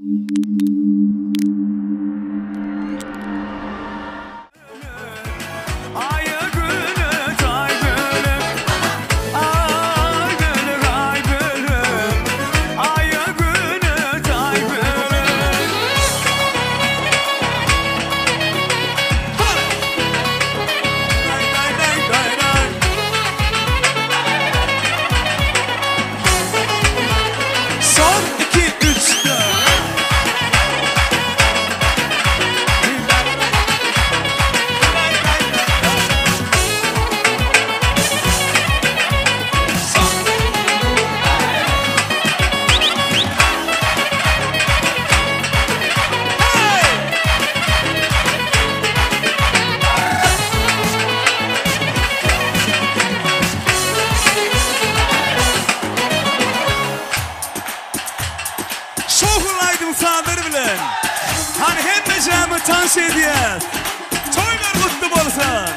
Son 2 3 4. Şowhunly aýdym-sazlar bilen hany hemmejämi tans edýäs. Toýlar gutly bolsun!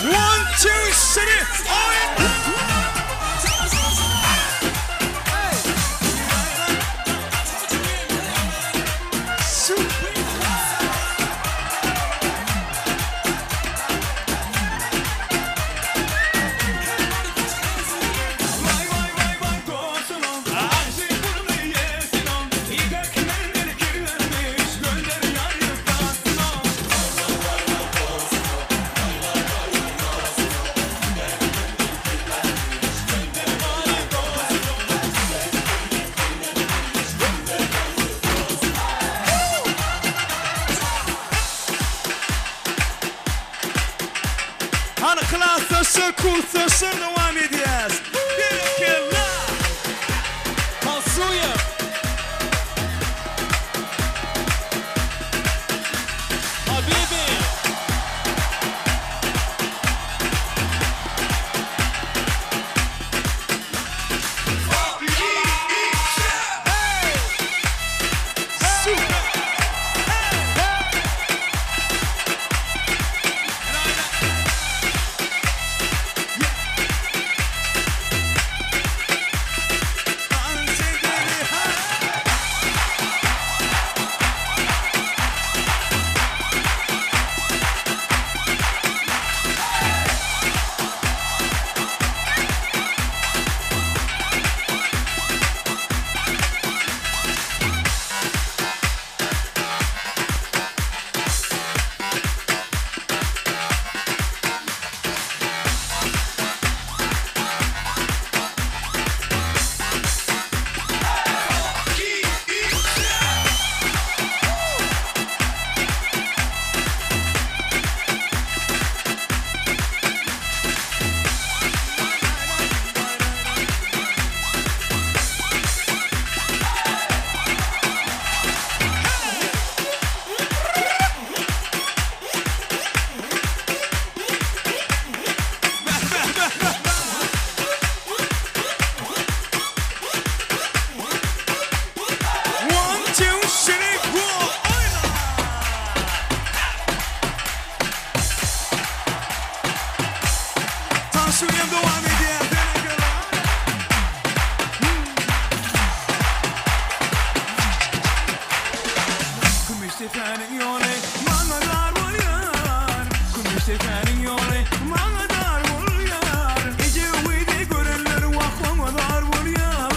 One, two, three, oýun! Hany klasdaşlar, kursdaşlar dowam edýäs. Berekella! Tansuýew. Habibi. Super! Ýaşulyam dowam edýär. Berekella. Kümüşdepäniň ýoly maňa dar bolýar. Kümüşdepäniň ýoly maňa dar bolýar. Ejewidi görenler wah oňa zar bolýar.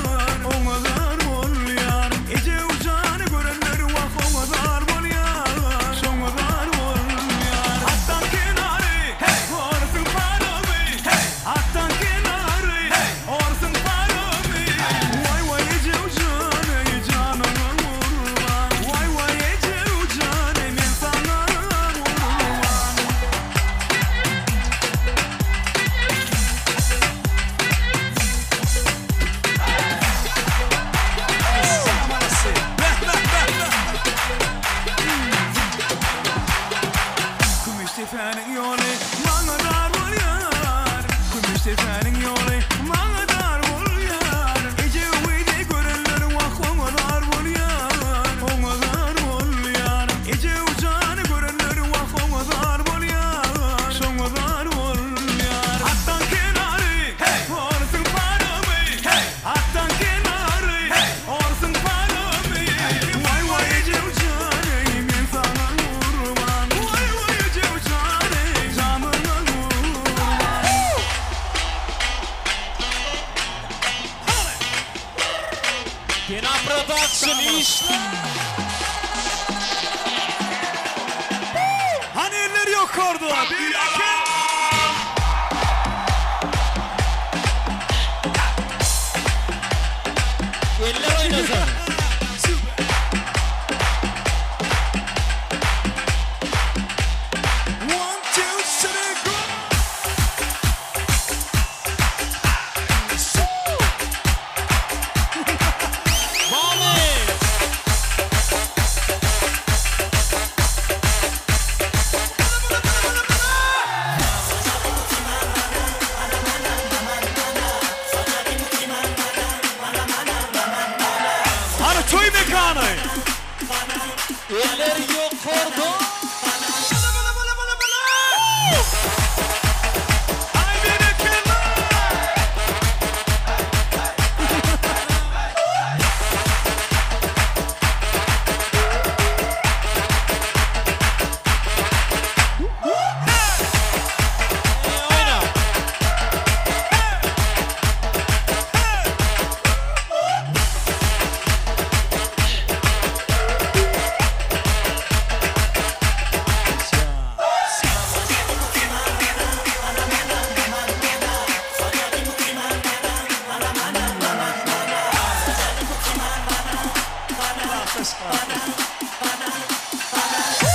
Oňa zar bolýar. Ejewjany görenler wah oňa zar bolýar. Şoňa zar bolýar. Atdan kenary, hey! Orsuň paromy, hey! Atdan kenary, hey! Orsuň paromy. Waý waý Ejewjan eý janyňa gurban. Waý waý Ejewjan eý men saňa gurban. Kümüşdepäniň ýoly maňa dar bolýar. Kümüşdepäniň ýoly maňa dar bolýar. Ejewidi görenler wah oňa zar bolýar. Oňa zar bolýar. Ejewjany görenler wah oňa zar bolýar. Şoňa zar bolýar. Atdan kenary, hey! Orsuň paromy, hey! Atdan kenary, hey! Orsuň paromy. Waý waý Ejewjan eý men saňa gurban. Waý waý Ejewjan eý janyňa gurban. Pena Production işle. Hany eller ýokarda. Bereket. Eller oýnasyn. Süper. One, two, three, go. Bali. Hany toý mekany. Eller ýokarda. Bala bala bala bala. Ay berekella. Oýna.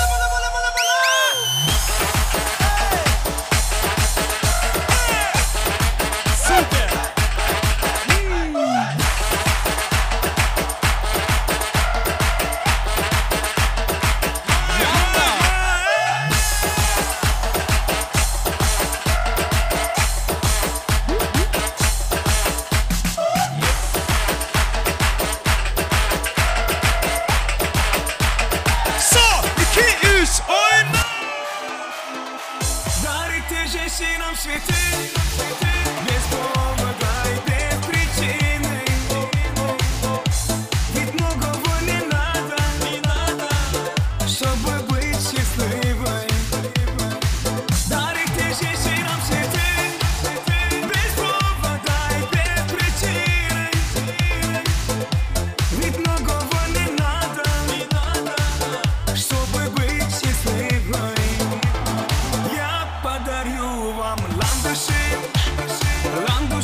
Bala bala bala bala. Süper. Son, iki, üç, oyna. Дарите женщинам цветы, без повода и без причины. Ведь многого не надо, не надо, чтобы быть счастливой. Дарите женщинам цветы, без повода и без причины. Ведь многого не надо, не надо, чтобы быть счастливой. Я подарю вам ландыши, ландыши.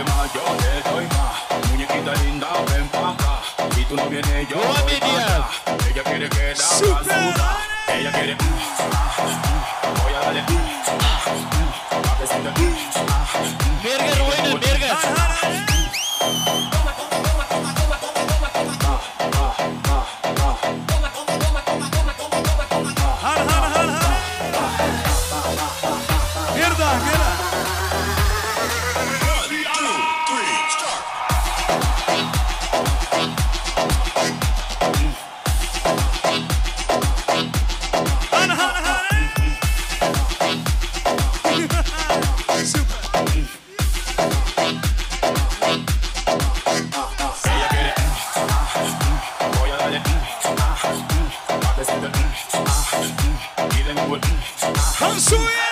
quiere más, yo te doy más. Muñequita linda, ven pa' acá. Si tú no vienes, yo Dowam voy pa' edýär. allá. Ella quiere que la Süper. basura. Ella quiere voy a darle pa' que sienta Mergen oýna, Mergen. Hany hany hany hany. Bir daha bir daha. Hany hany hany. Süper. Ella quiere voy a darle pa' que sienta y de nuevo Tansuya.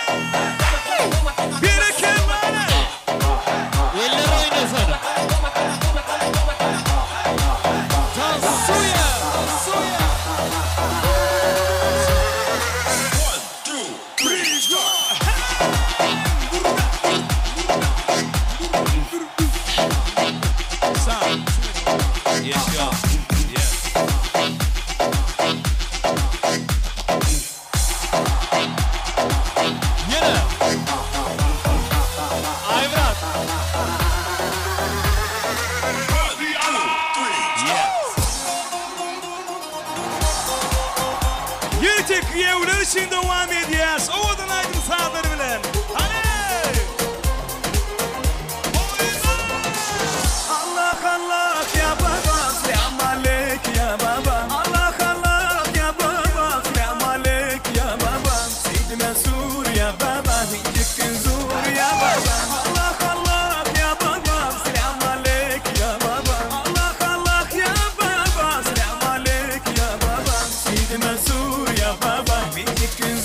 Berekella hany. Eller oýnasyn. Tansuya, Tansuya. Yes, y'all. Yes. Ýene. Aýmyrat. Yes. Ýertek ýewler üçin dowam edýäs. Owadan aýdym sazlary bilen. Hany! Oýna! Allah Allah ya baba, selam aleyk ya baba. Allah Allah ya baba, selam aleyk ya baba. Seydi Mansur ya baba, çıkkın zur ya baba. Allah Allah ya baba, selam aleyk ya baba. Allah Allah ya baba, selam aleyk ya baba. Seydi Mansur ya baba, çıkkın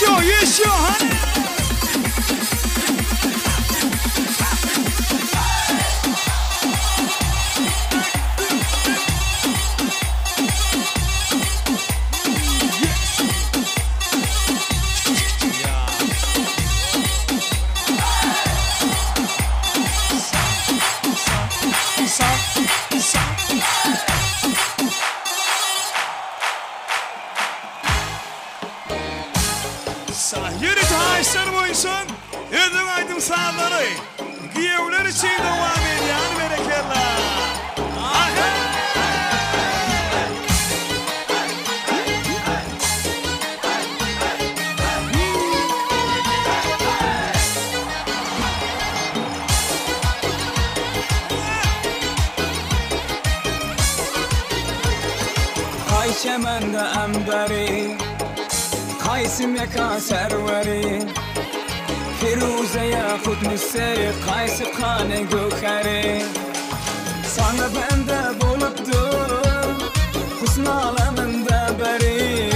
Еще, еще, hany! Ýörite haýyşlar boýunça özüň aýdym sazlary giýewler üçin dowam edýän berekella. Aha! Kay çemende emberi, Kaysi mekan serveri, Firuze yakut müsseri, Kaysi kane gökeri. Sana bende bolupdur, Husn aleminde beri.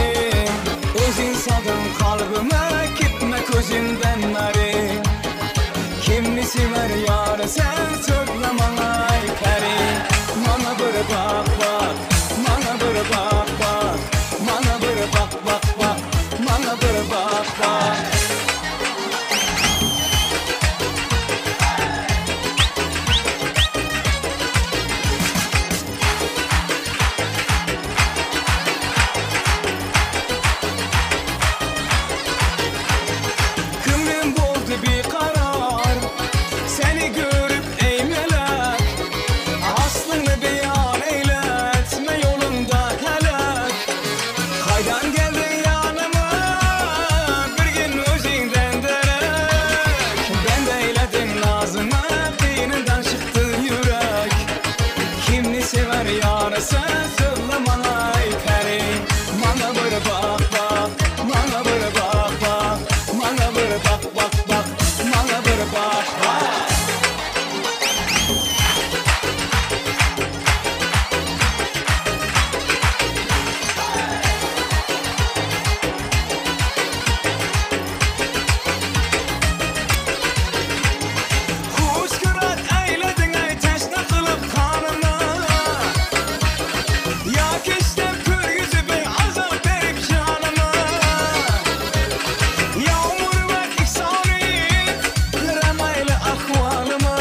Özün sadın kalbime, gitme gözünden nari. Kimni sever yar sen söyle bana ey peri. Bana bir bak bak, bana bir bak bak, bana bir bak bak bak, bana bir bak bak. Kımrım boldu bir karar, seni görüp ey melek. Aslını beyan eyle, etme yolunda helak. Kaydan geldin yanıma, bir gün özünden derek. Ben de eyledim nazıma, dininden çıktı yürek. Kimni sever yarı sen söyle bana ey peri. Bana bir bak bak, bana bir bak bak, bana bir bak bak bak, bana bir bak bak. Kuşkurat eyledin ey teşne kılıp kanıma. Ya keştem kör yüzü bey azap verip canıma. Yağmur ve iksan et, kıramayla ahvalıma.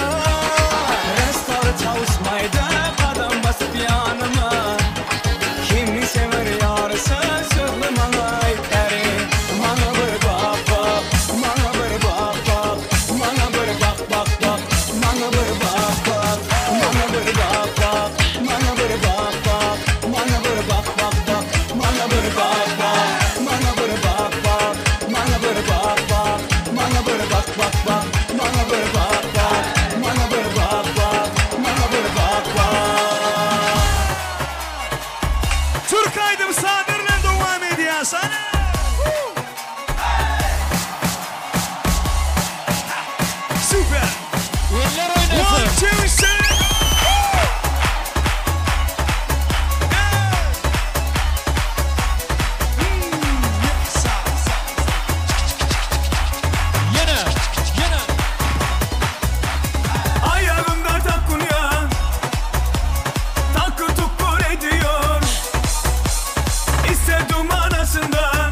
Restarı tavusmayda kadam basıp yanıma. Kimi sever yarı sen söyle bana ey peri. Bana bir bak bak, bana bir bak bak, bana bir bak bak bak, bana bir bak bak, bana bir bak bak, bana bir bak bak, bana bir bak bak bak, bana bir bak bak, bana bir bak bak, bana bir bak bak, bana bir bak bak bak, bana bir bak bak, bana bir bak bak, bana bir bak bak. Türk aýdym sazlary bilen dowam edýär. Sana! Süper. Eller One, oynasın. two, three. Ýene, ýene. Ayağımda takunya, takır tukur ediyor. İstedim anasından,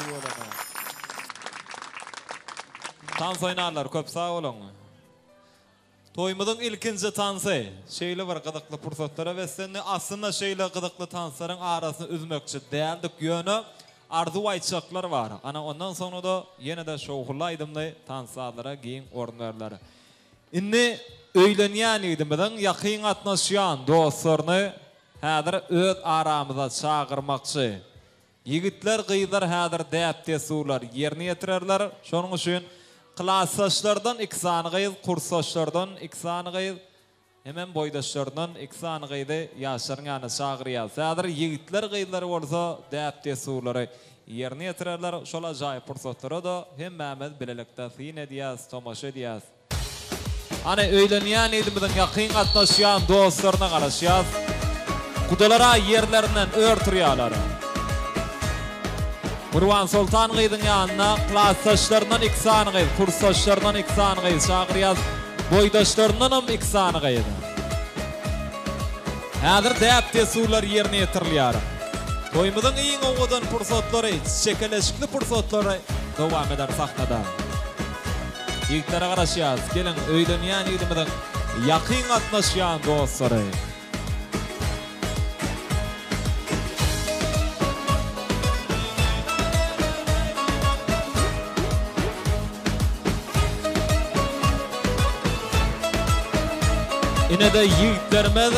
Tüweleme. Tans oýnanlar köp sag boluň. Toýumyzyň ilkinji tansy şeýle bir gyzykly pursatlara beslendi. Aslynda şeýle gyzykly tanslaryň arasyny üzmekçi däldik, ýöne arzuw aýtjaklar bar. Ana ondan soňra-da ýene-de şowhunly aýdymly tans-sazlara giň orun berler. Indi öýlenýän ýigdimiziň ýakyn gatnaşýan dostlaryny häzir öz aramyza çagyrmakçy. Ýigitler, gyzlar häzir däp-dessurlary ýerine ýetirerler. Şonuň üçin klasdaşlardan iki sany gyz, kursdaşlardan iki sany gyz, hemem boýdaşlaryndan iki sany gyzy ýaşlaryň ýanyna çagyrýarys. Häzir ýigitler, gyzlar bolsa däp-dessurlary ýerine ýetirerler. Şol ajaýyp pursatlara-da hemmämiz bilelikde syn edýäris, tomaşa edýäris. Hany öýlenýän ýigdimiziň ýakyn gatnaşýan dostlaryna garaşýas. Gudalar-a ýerlerinden ör turýalar. Gurbansoltan gyzyň ýanyna klasdaşlaryndan iki sany gyz, kursdaşlaryndan iki sany gyz çagyrýas. Boýdaşlaryndanam iki sany gyz. Häzir däp-dessurlar ýerine ýetirilýär. Toýumyzyň iň owadan pursatlary, çekeleşikli pursatlary dowam eder sahnada. Ýigitlere garaşýas. Geliň, öýlenýän ýigdimiziň ýakyn gatnaşýan dostlary. Ine-de ýigitlerimiz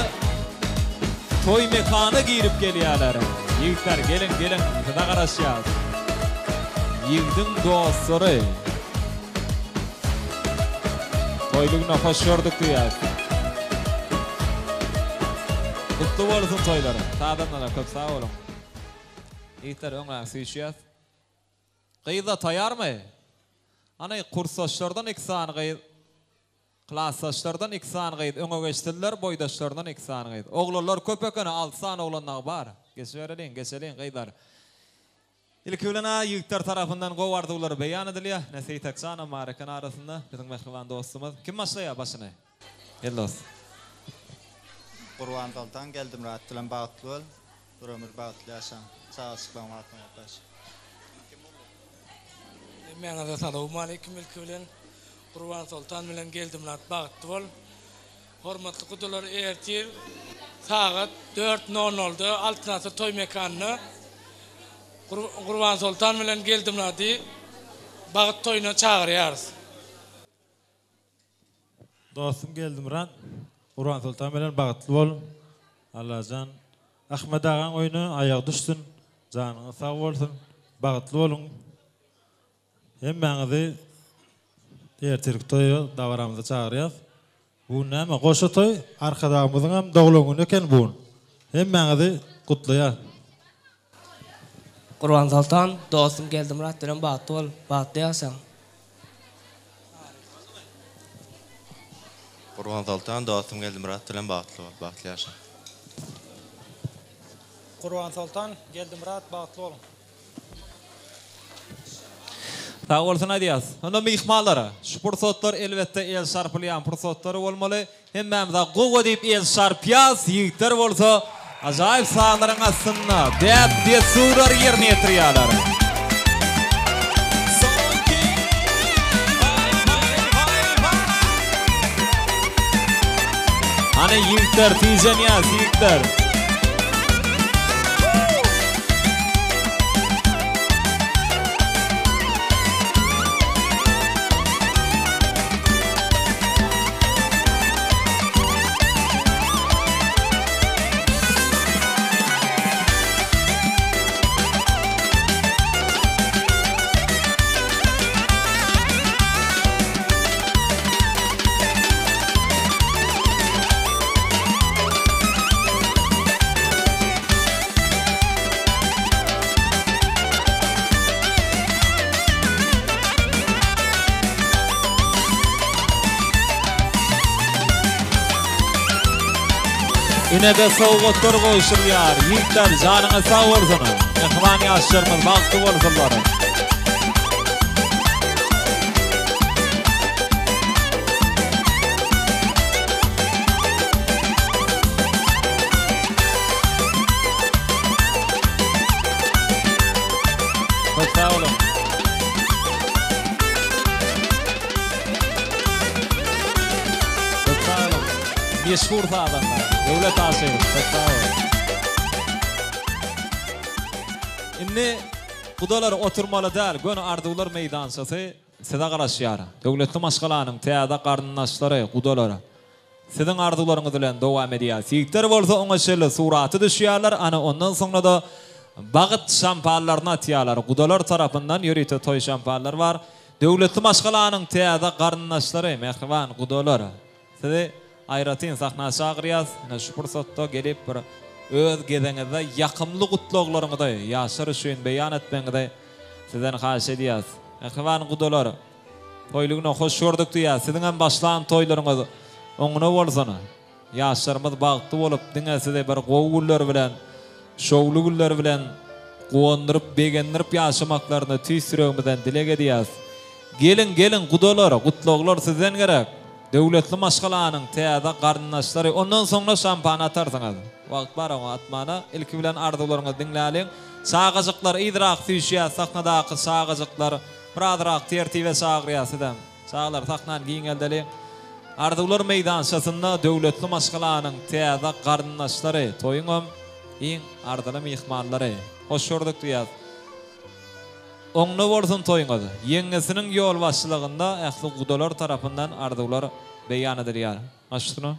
toý mekana girip gelýärler. Ýigitler, geliň, geliň, size garaşýas. Ýigdiň dostlary. Toýly güne hoş gördük diýýäs. Gutly bolsun toýlar. Sazandalar köp sag boluň. Ýigitler öňräk süýşýäs. Gyzlar taýarmy? Hany kursdaşlardan iki sany gyz, klasdaşlardan iki sany gyz öňe geçsinler, boýdaşlaryndan iki sany gyz. Oglanlar köp ekeni, alty sany oglan dagy bar. Geçibereliň, geçeliň gyzlar. Ilki bilen-ä ýigitler tarapyndan gowy arzuwlar beýan edilýär. Ine Seýtek janam bar eken arasynda, biziň mähriban dostumyz. Kim başlaýar başyny? Gel dost. Gurbansoltan Geldimyrat bilen bagtly bol, bir ömür bagtly ýaşaň. Çagajyklaryň bagtyna ýapaş. Hemmäňize salowmaleýkim ilki bilen. Gurbansoltan bilen Geldimyrat bagtly bol. Hormatly gudalar ertir sagat dört nol nolda Altyn asyr toý mekanynda Gurbansoltan bilen Geldimyrady bagt toýuna çagyrýarys. Dostum Geldimyrat Gurbansoltan bilen bagtly bol Allajan Ahmet agaň öýüne aýagy düşsün janyňyz sag bolsun bagtly boluň Hemmäňizi ertirki toýa dabaramyza çagyrýas. Bu gün näme goşa toý Arkadagymyzyňam doglan güni eken bu gün. Hemmäňizi gutlaýas. Gurbansoltan dostum Geldimyrat bilen bagtly bol, bagtly ýaşaň. Gurbansoltan dostum Geldimyrat bilen bagtly bol, bagtly ýaşa. Gurbansoltan Geldimyrat bagtly boluň. Sag bolsun aýdýas. Onda myhmanlara, şu pursatlar elbetde el çarpylýan pursatlar bolmaly. Hemmämiz-ä gowy diýip el çarpýas, ýigitler bolsa ajaýyp sazlaryň astynda däp-dessurlary ýerine ýetirýärler. Hany ýigitler tijenýäs ýigitler. Ine-de sowgatlar gowşurylýar. Ýigitler, janyňyz sag bolsun! Mähriban ýaşlarymyz bagtly bolsunlar! Köp sag boluň! meşhur sazanda Döwlet Aşyrow köp sag boluň. Indi gudalar oturmaly däl, göni arzuwlar meýdançasy size garaşýar. Döwletli maşgalanyň täze garyndaşlary, gudalar siziň arzuwlaryňyz bilen dowam edýäs. Ýigitler bolsa oňa çenli surata düşýärler, ana ondan soňra-da bagt şampanlaryny atýarlar. Gudalar tarapyndan ýörite toý şampanlary bar. Döwletli maşgalanyň täze garyndaşlary, mähriban gudalar, sizi aýratyn sahna çagyrýas. Ine şu pursatda gelip bir öz gezeňizde ýakymly gutlaglaryňyzy ýaşlar üçin beýan etmegiňizi sizden haýyş edýäs. Mähriban gudalar, toýly güne hoş gördük diýýäs. Siziňem başlan toýlaryňyz oňuna bolsun. Ýaşlarymyz bagtly bolup, diňe sizi bir gowy günler bilen, şowly günler bilen guwandyryp, begendirip ýaşamaklaryny tüýs ýüregimizden dileg edýäs. Geliň, geliň, gudalar, gutlaglar sizden gerek. Döwletli maşgalanyň täze garyndaşlary, ondan soňra şampany atarsyňyz. Wagt bar oňa atmana. Ilki bilen arzuwlaryňyzy diňläliň. Çagajyklar yzrak süýşýär, sahnadaky çagajyklar birazrak tertibe çagyrýar sizem. Çagalar, sahnany giňeldeliň. Arzuwlar meýdançasynda döwletli maşgalanyň täze garyndaşlary, toýuňam iň arzyly myhmanlary. Hoş gördük diýýäs. Oňuna bolsun toýuňyz. Ýeňňesiniň ýolbaşçylygynda ähli gudalar tarapyndan arzuwlar beýan edilýär. Baş üstüne.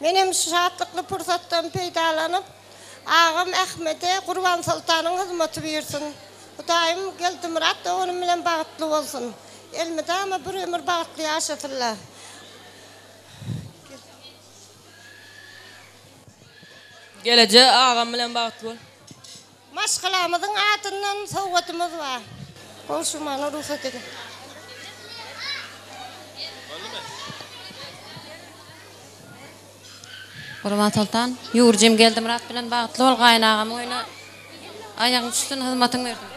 Menem şu şatlykly pursatdan peýdalanyp, agam Ahmede Gurbansoltanyň hyzmaty buýursyn. Hudaýym Geldimyrat doganym bilen bagtly bolsun. Elmydama bir ömür bagtly ýaşasynlar. Geleje agam bilen bagtly bol. Maşgalamyzyň adyndan sowgadymyz bar. Gowşurmagyna rugsat ediň. Gurbansoltan, ýüwürjim Geldimyrat bilen bagtly bol, gaýynagamyň öýüne aýagyň düşsün, hyzmatyň bersin.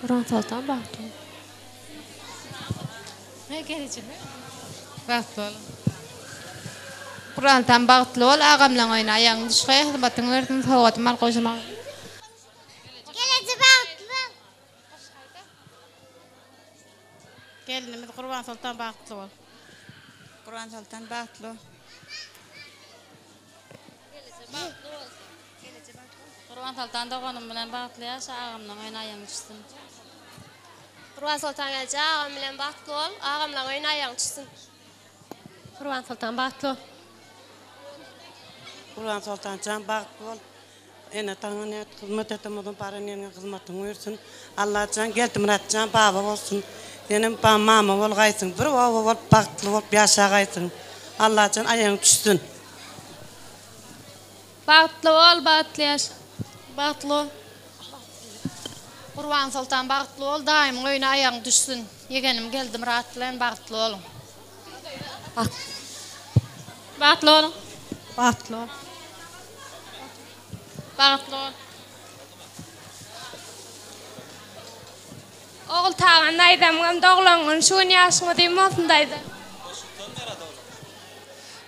Gurbansoltan bagtly bol. Bagtly boluň. Gurbansoltan bagtly bol agamlaň öýüne aýagyň düşgeý hyzmatyň bersin sowgadym bar goşulmaga. Geliji bagtly bol. Gelinimiz Gurbansoltan bagtly bol. Gurbansoltan bagtly bol. Geliji bagtly bol. Gurbansoltan doganym bilen bagtly ýaşa agamlaň öýüne aýagyň düşsün. Gurbansoltan eje agam bilen bagtly bol agamlaň öýüne aýagyň düşsün. Gurbansoltan bagtly bol. Gurbansoltanjan bagtly bol. Ene ataňa nädip hyzmat eten bolsaň baran ýeriňe hyzmatyň buýursyn. Allajan Geldimyratjan baba bolsun. Senem mama bolgaýsyň. Bir oba bolup bagtly bolup ýaşagaýsyň. Allajan aýagyň düşsün. Bagtly bol bagtly ýaşa. Bagtly bol. Gurbansoltan bagtly bol daýymyň öýüne aýagyň düşsün. Ýegenim Geldimyrat bilen bagtly boluň. Bagtly boluň. Bagtly bol. Bagtly bol. Ogultagan daýzamyňam doglan güni şu gün ýaşyň uzyn bolsun daýza.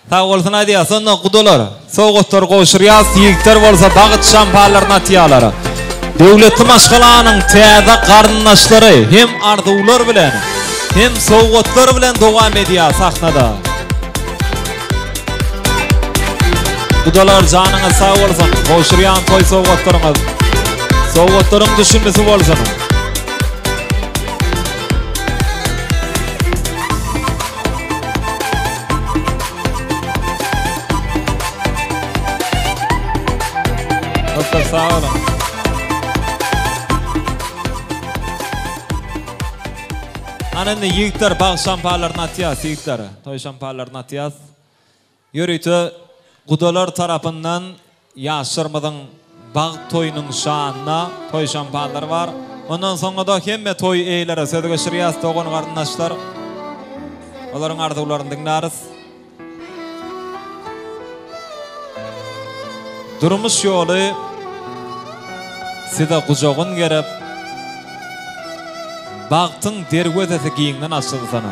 Sag bolsun aýdýas onda gudalar sowgatlary gowşurýas ýigitler bolsa bagyt şampanlaryny atýalar. Döwletli maşgalanyň täze garyndaşlary hem arzuwlar bilen hem sowgatlar bilen dowam edýär sahnada. Gudalar janyňyz sag bolsun gowşurýan toý sowgatlaryňyz sowgatlaryň düşümlisi bolsun. Köp sag boluň. Ana indi ýigitler bag şampanlaryny atýas, ýigitler. Toý şampanlaryny atýas. Ýörite gudalar tarapyndan Ýaşlarymyzyň bagt toýunyň şanyna toý şampanlary bar. Ondan soňra-da hemme toý eýelere söz geçirýäs, dogan-garyndaşlar. Olaryň arzuwlaryny diňläris. Durmuş ýoly size gujagyn gerip, bagtyň derwezesi giňden açylsyn.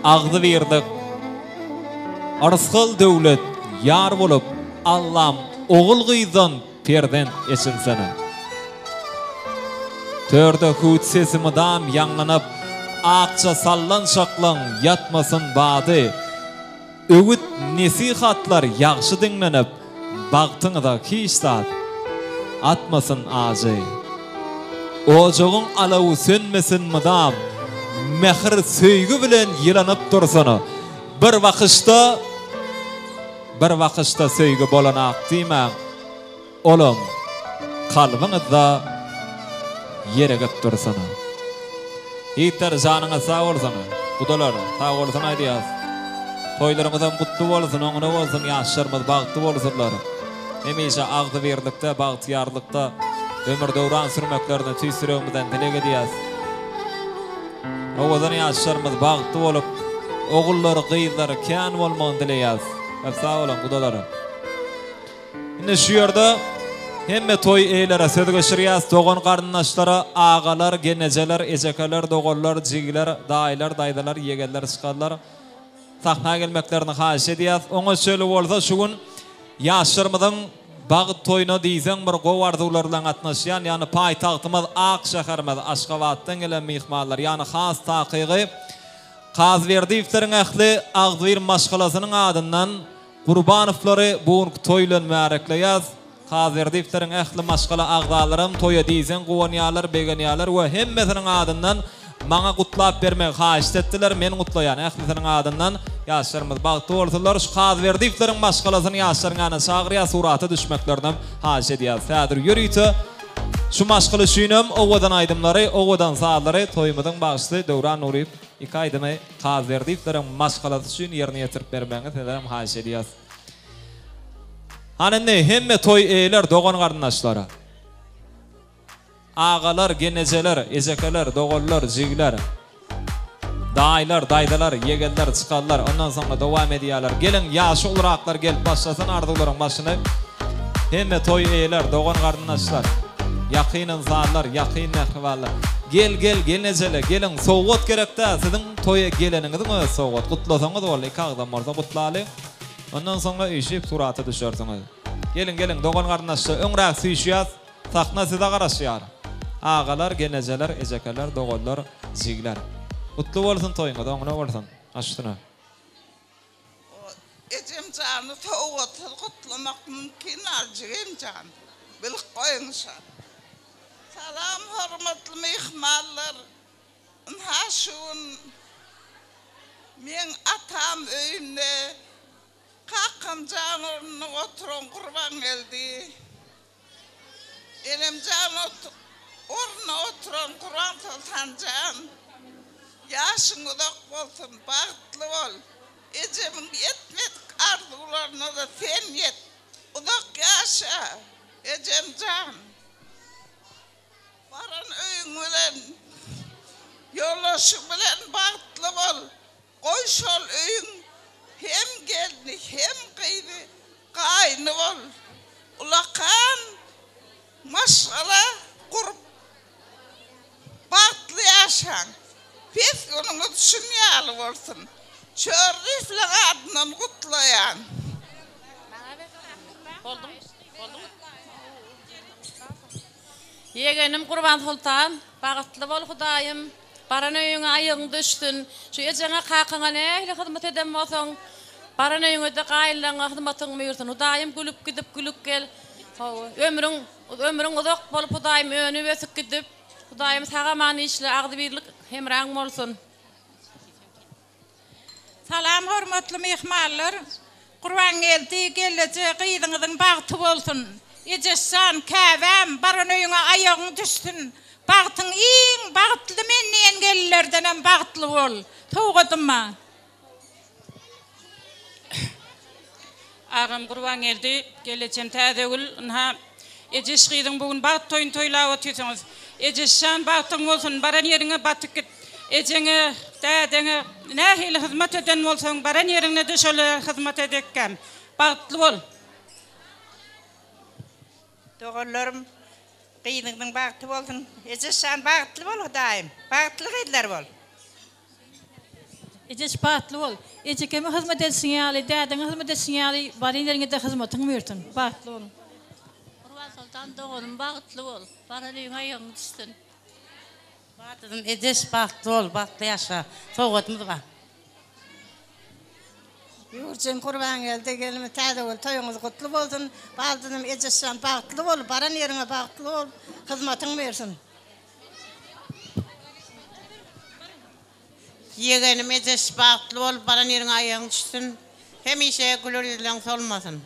Agzybirlik Yrsgal-döwlet ýar bolup, Allam ogul-gyzdan perzent eçilsin. Törde hüwt sesi mydam ýaňlanyp, Akja sallançaklaň ýatmasyn bady. Öwüt nesihatlar ýagşy diňlenip, Bagtyňyza hiç zat atmasyn ajy. Ojagyň alawy sönmesin mydam, Mähir söýgi bilen ýylanyp dursun. Bir bakyşda, bir bakyşda söýgi bolanak diýmäň. Olam kalbyňyzda ýer ekip dursun. Ýigitler janyňyz sag bolsun. Gudalar sag bolsun aýdýas. Toýlaryňyzam gutly bolsun, oňuna bolsun, ýaşlarymyz bagtly bolsunlar. Hemişe agzybirlikde, bagtyýarlykda ömür-döwran sürmeklerini tüýs ýüregimizden dileg edýäs. Owadan ýaşlarymyz bagtly bolup, ogullary, gyzlary kän bolmagyny dileýäs. Köp sag boluň gudalar. Indi şu ýerde hemme toý eýlere söz geçirýäs, dogan-garyndaşlara, agalar, gelnejeler, ejekeler, doganlar, jigiler, daýylar, daýzalar, ýegenler, çykarlar sahna gelmeklerini haýyş edýäs. Oňa çöli bolsa şu gün ýaşlarymyzyň bagt toýuna diýseň bir gowy arzuwlar bilen gatnaşýan, ýagny paýtagtymyz ak şäherimiz Aşgabatdan gelen myhmanlar, ýagny has takygy Kazberdiýewleriň ähli agzybir maşgalasynyň adyndan Gurbanowlary bu günki toý bilen mübärekleýäs. Kazberdiýewleriň ähli maşgala agzalaram toýa diýseň guwanýarlar, begenýärler we hemmesiniň adyndan maňa gutlap bermegi haýyşt etdiler. Men gutlaýan ählisiniň adyndan. Ýaşlarymyz bagtly bolsunlar. Şu Kazberdiýewleriň maşgalasyny ýaşlaryň ýanyna çagyrýas, surata düşmeklerinem haýyş edýäs. Häzir ýörite şu maşgala üçinem owadan aýdymlary, owadan sazlary toýumyzyň bagşysy Döwran Nuryýew iki aýdymy Kazberdiýewleriň maşgalasy üçin ýerine ýetirip bermegiňi sizlerem haýyş edýäs. Hany indi hemme toý eýeler dogan garyndaşlar. Agalar, genejeler, ejekeler, doganlar, jigler. Daýylar, daýzalar, ýegenler, çykarlar, ondan soňra dowam edýärler. Geliň ýaşy uluraklar gelip başlasyn arzuwlaryň başyny. Hemme toý eýeler, dogan garyndaşlar, ýakyn ynsanlar, ýakyn mähribanlar. Gel gel gelnejele geliň sowgat gerek däl siziň toýa geleniňiziň özi sowgat gutlasaňyz boldy iki agzam bolsa gutlalyň. Ondan soňra üýşüp surata düşersiňiz. Geliň geliň dogan garyndaşlar öňräk süýşýäs sahna size garaşýar. Agalar, gelnejeler, ejekeler, doganlar, jigler. Gutly bolsun toýuňyz oňuna bolsun. Baş üstüne. Ejem jany sowgatsyz gutlamak mümkin al jigim jan. Bilip goýuň şony. Salam hormatly myhmanlar. Ynha şu gün meň atam öýünde kakam jan ornunda oturan Gurbangeldi. Enemjan ornuna oturan Gurbansoltanjan, ýaşyň uzak bolsun, bagtly bol. Ejemiň ýetmedik arzuwlaryna-da sen ýet. Uzak ýaşa, ejemjan. Baran öýüň bilen, ýoldaşyň bilen bagtly bol. Goý şol öýüň hem gelni hem gyzy gaýyny bol. Ulakan maşgala gurup bagtly ýaşaň. Pes günüňiz şun ýaly bolsun. Çörlüýewleň adyndan gutlaýan. Ýegenim Gurbansoltan bagtly bol Hudaýym. Baran öýüňe aýagyň düşsün. Şu ejeňe kakaňa nähili hyzmat eden bolsaň, baran öýüňede gaýynlaryňa hyzmatyň buýursyn. Hudaýym gülüp gidip gülüp gel. Hawa, ömrüň ömrüň uzak bolup Hudaýym önüp ösüp gidip, Hudaýym sag aman işle, agzybirlik hemraň bolsun. Salam hormatly myhmanlar. Gurbangeldi gelneje gyzyňyzyň bagty bolsun. Ejeşjan käbäm baran öýüňe aýagyň düşsün. Bagtyň iň bagtly men diýen gelinlerdenem bagtly bol. Sowgadym bar. Agam Gurbangeldi, gelnejem Täzegül, ynha, Ejeş gyzyň bu gün bagt toýuny toýlap otyrsyňyz. Ejeşjan, bagtyň bolsun, baran ýeriňe batyp git. Ejeňe, dädeňe nähili hyzmat eden bolsaň, baran ýeriňde-de şolara hyzmat edekgäm. Bagtly bol. Doganlarym, gyzyňyzyň bagty bolsun. Ejeşjan, bagtly bol, Hudaýym. Bagtly gyzlar bol. Ejeş bagtly bol. Ejekeme hyzmat edişiň ýaly, dädeňe hyzmat edişiň ýaly baryn ýeriňede hyzmatyň buýursun. Bagtly boluň. Gurbansoltan doganym bagtly bol. Baran öýüňe aýagyň düşsün. Batydym Ejeş bagtly bol, bagtly ýaşa. Sowgadymyz bar. Ýurjum Gurbangeldi gelnimiz Täzegül toýuňyz gutly bolsun. Baldyzym Ejeşjan bagtly bol, baran ýeriňe bagtly bol, hyzmatyň bersin. Ýegenim Ejeş bagtly bol, baran ýeriňe aýagyň düşsün. Hemişe güler ýüzleň solmasyn.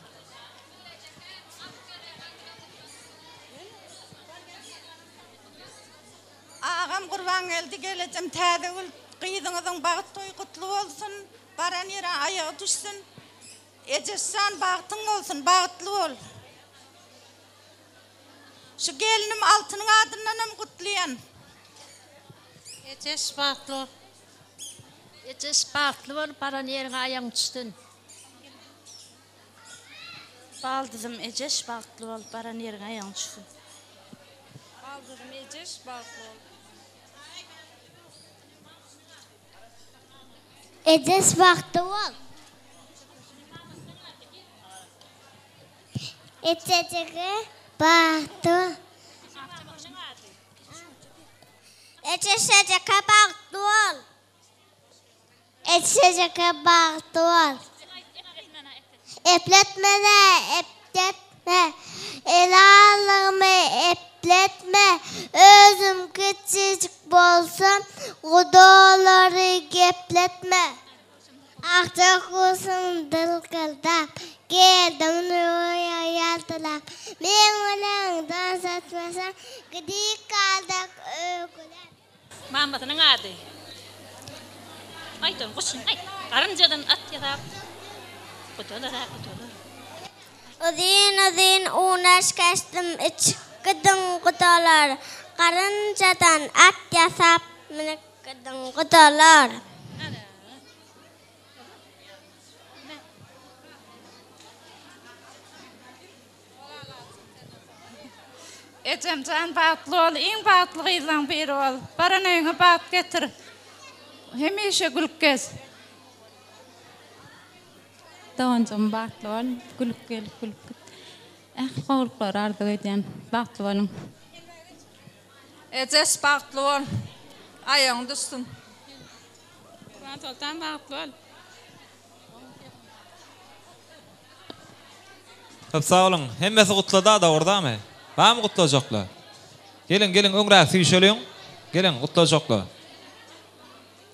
Agam Gurbangeldi gelejem Täzegül gyzyňyzyň bagt toýy gutly bolsun baran ýere aýagy düşsün Ejeşjan bagtyň bolsun bagtly bol şu gelnim Altynyň adyndanam gutlaýan. Ejeş bagtly bol. Ejeş bagtly bol baran ýeriňe aýagyň düşsün. Baldyzym Ejeş bagtly bol baran ýeriňe aýagyň düşsün. Baldyzym Ejeş bagtly bol. Ejeş bagtly bol. Ejejege bagtly bol. Ejeşejeke bagtly bol. Eşejeke bagtly bol. Epletmene epletme, ele aldygymy epletme, özüm kiçijik bolsam, gudalary gepletme. Akja guşuň dylkyldap, geldim oýa ýaltylap, meň bilen dans etmeseň, gidik galdyk öýküläp. Mamasynyň ady. Aýt ony guşum aýt. Garynjadan at ýasap gudalar-a gudalar. Uzyn-uzyn unaş kesdim içip gidiň gudalar, Garynjadan at ýasap münüp gidiň gudalar. Ejemjan bagtly bol, iň bagtly gyzlaň biri bol. Baran öýüňe bagt getir. Hemişe gülüp gez. Doganjygym bagtly bol, gülüp gel, gülüp git. Ähli gowulyklary arzuw edýän. Bagtly boluň. Ejeş bagtly bol. Aýagyň düşsün. Gurbansoltan bagtly bol. Köp sag boluň. Hemmesi gutlada dogurdamy? Barmy gutlajaklar? Geliň, geliň öňräk süýşeliň. Geliň gutlajaklar.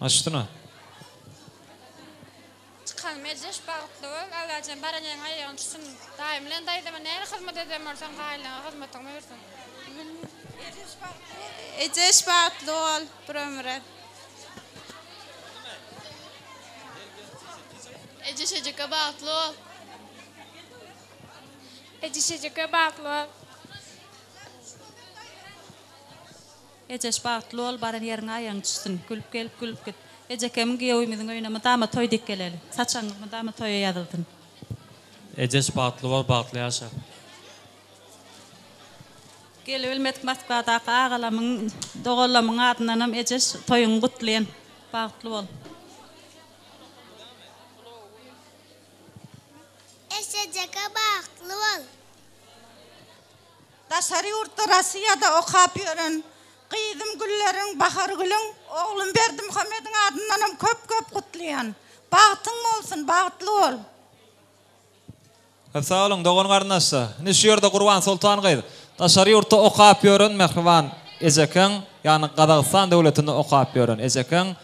Baş üstüne. Çykanym Ejeş bagtly bol Allajan baran ýeriňe aýagyň düşsün daýym bilen daýzama näli hyzmat eden bolsaň gaýynlaňa hyzmatyň bersin. Ejeş bagtly bol bir ömüre. Ejeş ejeke bagtly bol. Ejeş ejeke bagtly bol. Ejeş bagtly bol baran ýeriňe aýagyň düşsün gülüp gelip gülüp git ejekemiň giýewimiziň öýüne mydama toý dik geleli saçagyňyz mydama toýa ýazylsyn. Ejeş bagtly bol bagtly ýaşa. Gelibilmedik Moskwadaky agalamyň doganlamyň adyndanam Ejeş toýuňy gutlaýan bagtly bol. Eşejeke bagtly bol. Daşary ýurtda Rossiýada okap ýören gyzym Gülleriň, Bahargülüň, oglum Berdimuhamediň adyndanam köp köp gutlaýan. Bagtyň bolsun, bagtly bol. Köp sag boluň dogan garyndaşlar. Indi şu ýerde Gurban Soltan gyz daşary ýurtda okap ýören mähriban ejekeň, ýagny Gazagystan döwletinde okap ýören ejekeň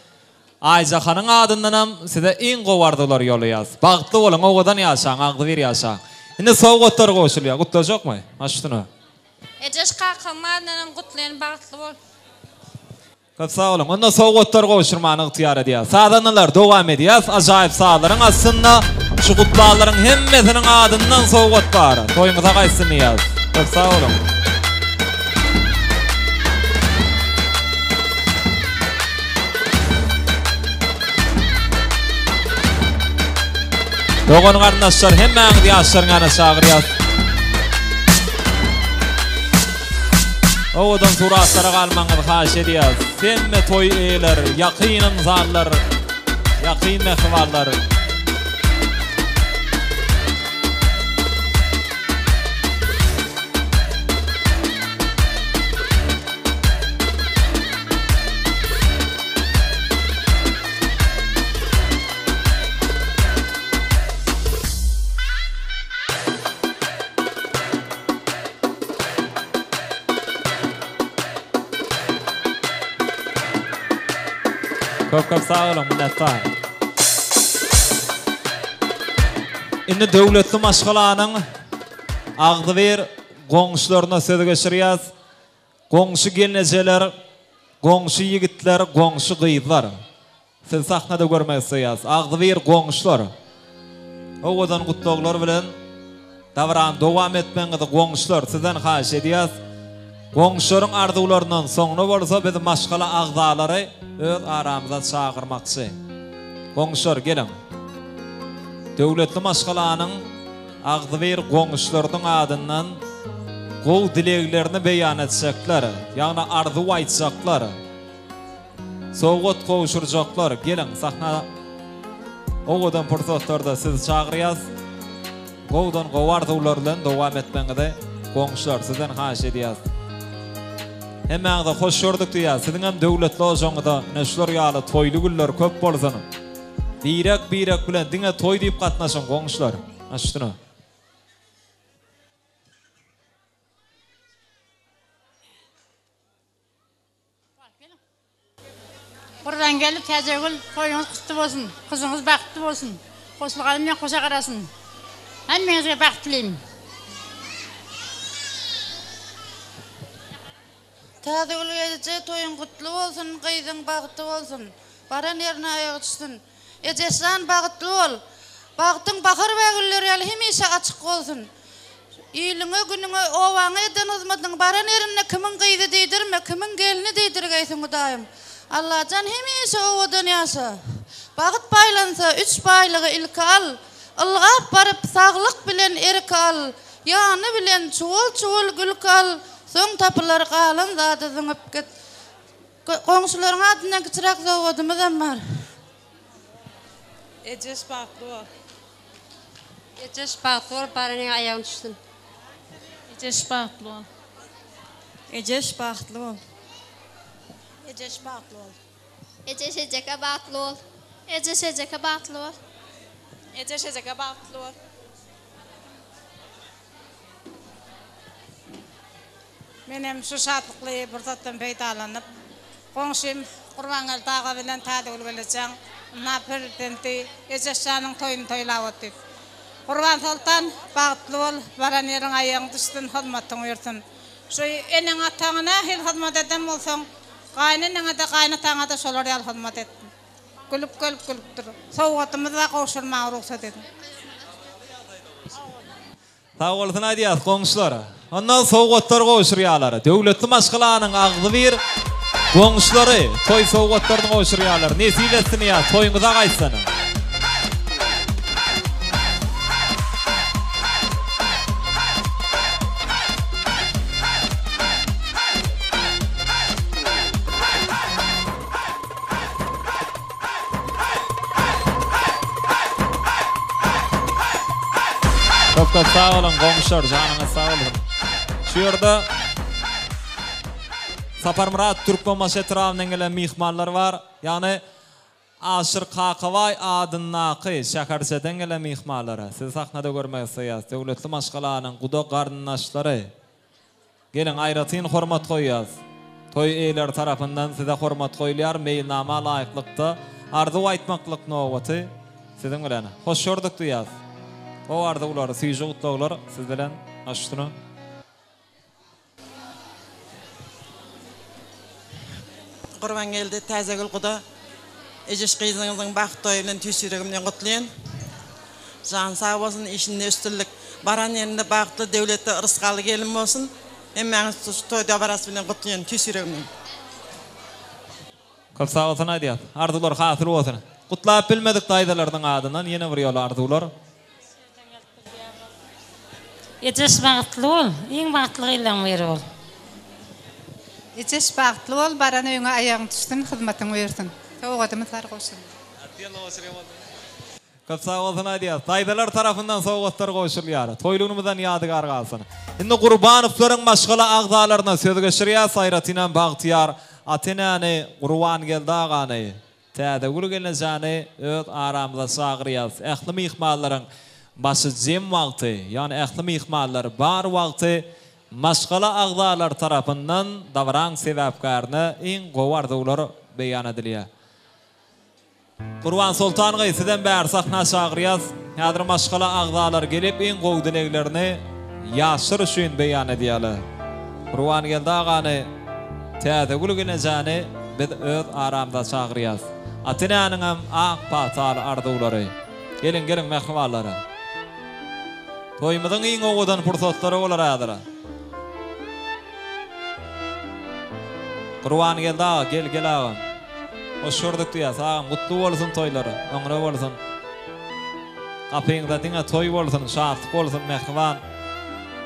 Aýjahanyň adyndanam size iň gowy arzuwlary ýollaýas. Bagtly boluň, owadan ýaşaň, agzybir ýaşaň. Indi sowgatlar gowşulýar. Gutlajakmy? Baş üstüne. Ejeş kakamyň adyndanam gutlaýan bagtly bol. Köp sag boluň. Onda sowgatlary gowşurmany ygtyýar edýäs. Sazandalar dowam edýäs. Ajaýyp sazlaryň astynda şu gutlanlaryň hemmesiniň adyndan sowgat bar. Toýuňyza gaýtsyn diýýäs. Köp sag boluň. Dogan garyndaşlar hemmäňizi ýaşlaryň ýanyna çagyrýas. Owadan suratlara galmagyňyzy haýyş edýäs. Hemme toý eýeler, ýakyn ynsanlar, ýakyn mähribanlar. Köp köp sag boluň, minnetdar. Indi döwletli maşgalanyň agzybir goňşularyna söz geçirýäs. Goňşy gelnejeler, goňşy ýigitler, goňşy gyzlar. Sizi sahnada görmek isleýäs. Agzybir goňşular. Owadan gutlaglar bilen dabarany dowam etmegiňizi goňşular sizden haýyş edýäs. Goňşularyň arzuwlaryndan soňra bolsa biz maşgala agzalary öz aramyza çagyrmakçy. Goňşular geliň. Döwletli maşgalanyň agzybir goňşularynyň adyndan gowy dileglerini beýan etjekler, ýagny arzuw aýtjaklar. Sowgat gowşurjaklar geliň sahna owadan pursatlarda sizi çagyrýas. Gowudan gowy arzuwlar bilen dowam etmegiňizi goňşular sizden haýyş edýäs. Hemmäňize hoş gördük diýýäs. Siziňem döwletli ojagyňyzda ine şular ýaly toýly günler köp bolsun. Birek birek bilen diňe toý diýip gatnaşyň goňşular. Baş üstüne. Gurbangeldi Täjegül toýuňyz gutly bolsun, gyzyňyz bagtly bolsun, hoşlugany bilen hoşa garasyn. Hemmeňizge bagt dileýin. Täzegül gelneje toýuň gutly bolsun, gyzyň bagtly bolsun. Baran ýerine aýagy düşsün. Ejesjan bagtly bol. Bagtyň bahar bägülleri ýaly hemişe açyk bolsun. Iliňe, günüňe, obaňa eden hyzmatyň baran ýerinde kimiň gyzy diýdirme, kimiň gelni diýdirgeýsiň Hudaýym. Allajan hemişe owadan ýaşa. Bagt paýlansa, üç baýlygy ilki al. Ylgap baryp, saglyk bilen erki al. Ýany bilen çuwal-çuwal gülki al. Soň tapylar galan zady zyňyp git. Goňşularyň adyndan kiçiräk sowgadymyzam bar. Ejeş bagtly bol. Ejeş bagtly bol baran aýagyň düşsün. Ejeş bagtly bol. Ejeş bagtly bol. Ejeş bagtly bol. Ejeş ejeke bagtly bol. Ejeş ejeke bagtly bol. Ejeş ejeke bagtly bol. Menem şu şatlykly pursatdan peýdalanyp, goňşym Gurbangeldi aga bilen Täzegül gelnejeň, ynha perzenti Ejeş janyň toýuny toýlap otyrys. Gurbansoltan, bagtly bol, baran ýeriň aýagyň düşsün, hyzmatyň buýursyn. Şu eneň-ataňa nähili hyzmat eden bolsaň, gaýyneneňe-de, gaýynataňa-da şolar ýaly hyzmat et. Gülüp gelip gülüp dur. Sowgadymyz bar gowşurmaga rugsat ediň. Sag bolsun aýdýas goňşular. Ondan sowgatlar gowşurýarlar. Döwletli maşgalanyň agzybir goňşulary toý sowgatlaryny gowşurýarlar. Nesip etsin ýa toýuňyza gaýtsyn. Köp köp sag boluň goňşular janyňyz sag bolsun. Şu ýerde Saparmyrat Türkmenbaşy etrabyndan gelen myhmanlar bar. Ýagny Aşyr Kakabaý adyndaky şäherçeden gelen myhmanlar. Sizi sahnada görmek isleýäris. Döwletli maşgalanyň guda garyndaşlary. Geliň, aýratyn hormat goýýas. Toý eýeleri tarapyndan size hormat goýulýar, meýilnama laýyklykda arzuw aýtmaklyk nobaty siziň bilen. Hoş gördük diýýäs. Gowy arzuwlar, süýji gutlaglar siz bilen. Baş üstüne. Gurbangeldi Täzegül guda Ejeş gyzyňyzyň bagt toýy bilen tüýs ýüregimden gutlaýan. Jany sag bolsun, işinde üstünlik, baran ýerinde bagtly, döwletli, rysgally gelin bolsun. Hemmäňizi şu toý dabarasy bilen gutlaýan tüýs ýüregimden. Köp sag bolsun aýdýas. Arzuwlar hasyl bolsun. Gutlap bilmedik daýzalarynyň adyndan ýene bir ýola arzuwlar. Ejeş bagtly bol, iň bagtly gyzlaň biri bol. Ejeş bagtly bol, baran öýüňe aýagyň düşsün, hyzmatyň buýursyn. Sowgadymyz bar gowşuryn. Köp sag bolsun aýdýas. Daýzalar tarapyndan sowgatlar gowşurylýar. Toýlugymyzdan ýadygar galsyn. Indi Gurbanowlaryň maşgala agzalaryna söz geçirýäs, aýratynam Bagtyýar ata-enäni, Gurbangeldi agany, Täzegül gelnejäni öz aramyza çagyrýas. Ähli myhmanlaryň başy jem wagty, ýagny ähli myhmanlar bar wagty maşgala agzalary tarapyndan dabaraň sebäpkärine iň gowy arzuwlar beýan edilýär. Gurban Soltan gyz sizem bäri sahna çagyrýas. Häzir maşgala agzalary gelip iň gowy dileglerini ýaşlar üçin beýan edýärler. Gurbangeldi agany, Täzegül gelnejäni biz öz aramyza çagyrýas. Ata-enäniňem ak pataly arzuwlary. Geliň, geliň mähribanlar. Toýumyzyň iň owadan pursatlary bolar häzir. Gurbangeldi aga gel gel agam. Hoş gördük diýýäs agam gutly bolsun toýlar öňre bolsun. Gapyňyzda diňe toý bolsun şatlyk bolsun mähriban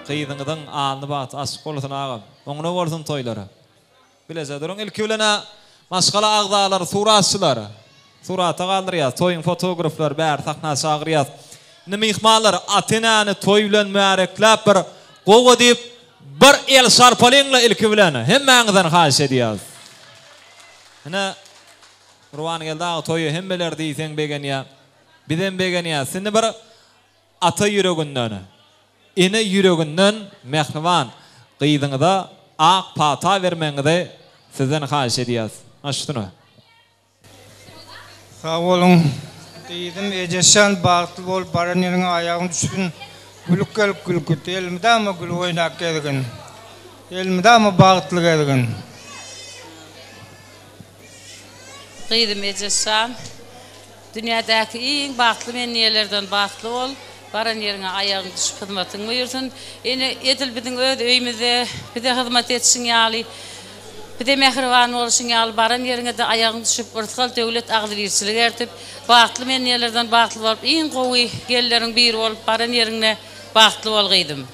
gyzyňyzyň alny bagty açyk bolsun agam. Oňuna bolsun toýlar. Bileje duruň ilki bilenä maşgala agzalary suratçylar surata galdyrýas toýuň fotograflary bäri sahna çagyrýas. Indi myhmanlar ata-enäni toý bilen mübärekläp bir gowy diýip Bir el şarpalyňla ilki bilen hemmäňizden haýyş edýäs. Ine Gurbangeldi aga toýa hemmeler diýseň begenýä. Bizem begenýäs. Indi bir ata ýüreginden, ene ýüreginden mähriban gyzyňyza ak pata bermegiňizi sizden haýyş edýäs. Baş üstüne. Sag boluň gyzym Ejesjan bagtly bol baran ýeriňe aýagyň düşsün gülüp gelip gülüp git elmydama gülüp oýnap gezgin elmydama bagtly gezgin. Gyzym Ejesjan dünýädäki iň bagtly men diýenlerden bagtly bol baran ýeriňe aýagyň düşüp hyzmatyň buýursyn ene edil biziň öz öýümizde bize hyzmat etişiň ýaly Bize mähriban bolşuň ýaly baran ýeriňede aýagyň düşüp yrsgal döwlet agzybirçilik ertip bagtly menýelerden bagtly bolup iň gowy gelinleriň biri bolup baran ýeriňde bagtly bol gyzym.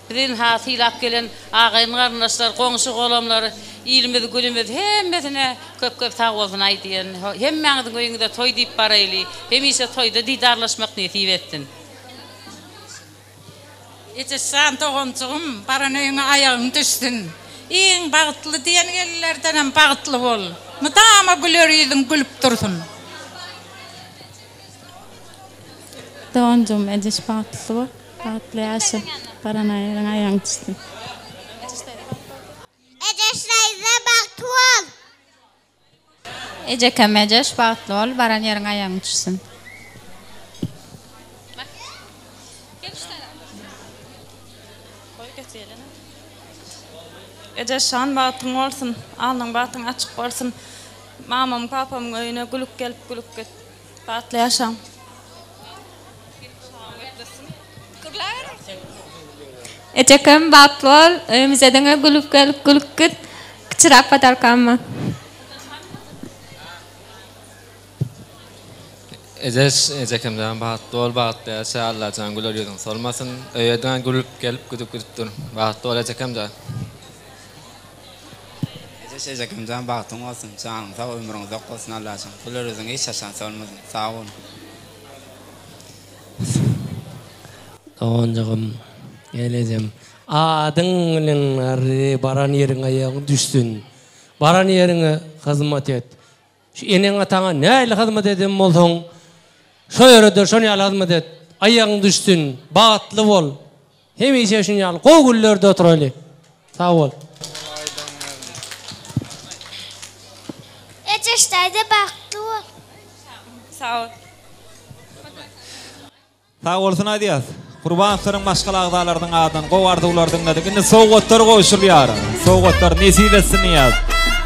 Bizi ynha sylap gelen agaýyn garyndaşlar goňşy golamlar ilimiz günümiz hemmesine köp köp sag bolsun aýdýan hemmäňiziň öýüňize toý diýip baraýly hemişe toýda didarlaşmak nesip etsin. Ejeşjan doganjygym baran öýüňe aýagyň düşsün. Iň bagtly diýen gelinlerdenem bagtly bol. Mydama güler ýüzüň gülüp dursun. Doganjygym Ejeş bagtly bol. Bagtly ýaşa. Baran ýeriňe aýagyň düşsün. Ejeş daýza bagtly bol. Ejekem Ejeş bagtly bol baran ýeriňe aýagyň düşsün. Ejeş jan bagtyň bolsun alnyň bagtyň açyk bolsun mamamyň papamyň öýüne gülüp gelip gülüp git bagtly ýaşaň. Ejekem bagtly bol öýümize diňe gülüp gelip gülüp git kiçiräk podarkam bar. Ejeş ejekemjan bagtly bol bagtly ýaşa Allajan güler ýüzüň solmasyn öýe diňe gülüp gelip gidip gidip dur bagtly bol ejekemjan. Ejeş ejekemjan bagtyň bolsun janyň sag ömrüň uzak bolsun Allajan güler ýüzüň hiç haçan solmasyn sag boluň. Doganjygym, gelejem. Adyň bilen garry baran ýeriňe aýagyň düşsün. Baran ýeriňe hyzmat et. Şu eneň-ataňa nähili hyzmat eden bolsaň, şo ýere-de şon ýaly hyzmat et. Aýagyň düşsün, bagtly bol. Hemişe şun ýaly gowy günlerde oturaly. Sag bol. Ejeş daýza bagtly bol. Sag bol. Sag bolsun aýdýas. Gurbanowlaryň maşgala agzalarynyň adyndan gowy arzuwlary diňledik. Indi sowgatlar gowşurylýar. Sowgatlar nesip etsin diýýäs.